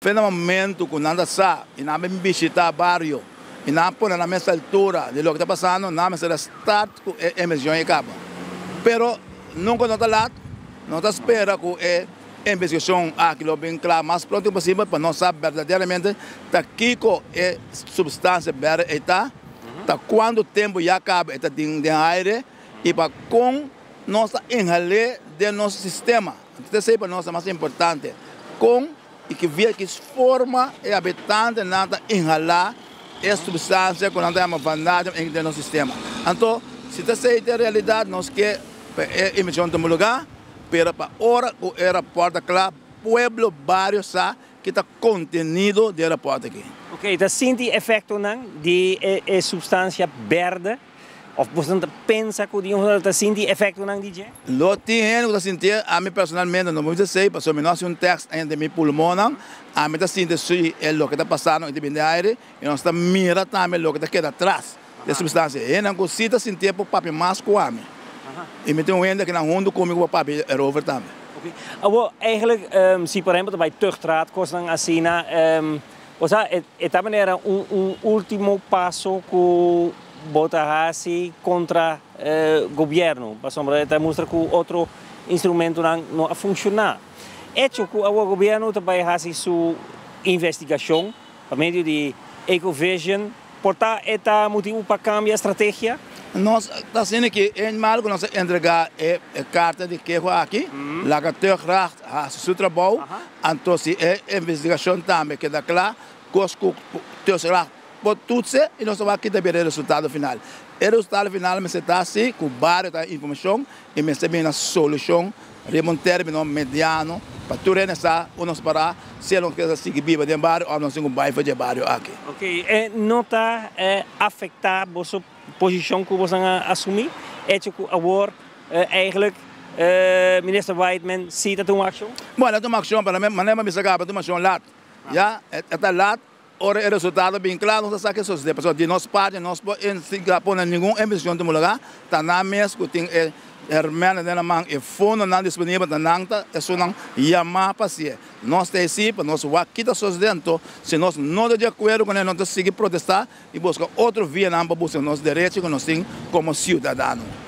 Fe na momento ku nan ta sa i nan a bin bishitá bario i nan a pone nan mes altura di loke ta pasando, nan mester a start ku e investigashon ei kaba. Pero nunka no ta lat, nos ta spera ku e investigashon aki lo bin kla mas pronto posibel pa nos sa berdaderamente ta kiko e supstansia bèrdè ei ta, ta kuantu tempu ya kaba e ta den aire i pa kon nos ta inhal'é den nos sistema. Anto esei pa nos ta mas importante, kon i ki via ki forma e habitantenan ta inhalá e supstansia ku nan ta yama vanadium den nos sistema. Anto, si ta esei ta e realidat, nos ke pa e investigashon tuma lugá, pero pa ora ku e rapòrt ta kla, pueblo bario sa ki ta kontenido di e rapòrt aki. Oké, ta sinti efektonan di e supstansia bèrdè? Of boso ta pensa ku di un ta sinti efektonan di dje? Lo tin hende ku ta sintié, ami personalmente no por bisa esei, pasobra mi no hasi un tèst ainda den mi pulmonnan. Ami ta sinti si e loke ta pasando i ta bini den aire, i nos ta mira tambe loke ta keda atras di e supstansia. Hendenan ku si ta sintié por papia mas ku ami. I mi tin un hende akinan huntu ku mi ku por papia erover tambe. Oké. Awor, eigenlijk, si por ehempel ta bai tuchtraad, kosnan asina, Osea, e ta manera un ultimo paso ku bo ta hasi kontra gobièrnu, pasobra e ta mustra ku otro instrumentonan no a funshoná. Echo ku awor gobièrnu ta bai hasi su investigashon pa medio di Ecovision, por ta e ta motibu pa kambia strategia? Nos ta asina ki eenmaal ku nos a entregá e karta di keho aki, laga Tuchtracht hasi su trabou, anto si e investigashon tambe keda kla, kos ku Tuchtracht por tutse i nos ta wak kita bira e resultado final. E resultado final mester ta si ku bario ta informashon i mester bini na solushon riba un término mediano pa tur hende sa unda nos pará, sea nos kier sigui biba den bario òf nos tin ku bai for dje bario aki. Ok, e no ta afektá boso posishon ku boso a asumí? Echo ku awor eigenlijk Minister Whiteman si ta tuma akshon? Bueno, a tuma akshon, pero manera mi a bisa kaba, a tuma akshon lat. Ya, e ta lat. Ora e resultado bin kla, nos ta sa ke sosodé. Pasobra di nos parti nos por instiga pone ningun investigashon tuma lugá. Ta nan mes ku tin e hermènten den nan man, e fondonan disponibel, ta nan ta esunnan yamá pa hasié. Nos ta hesí pa nos wak ki ta sosodé. Anto, si nos no ta di akuerdo kuné, nos ta sigui protestá i buska otro vianan pa buska nos derecho ku nos tin komo siudadano.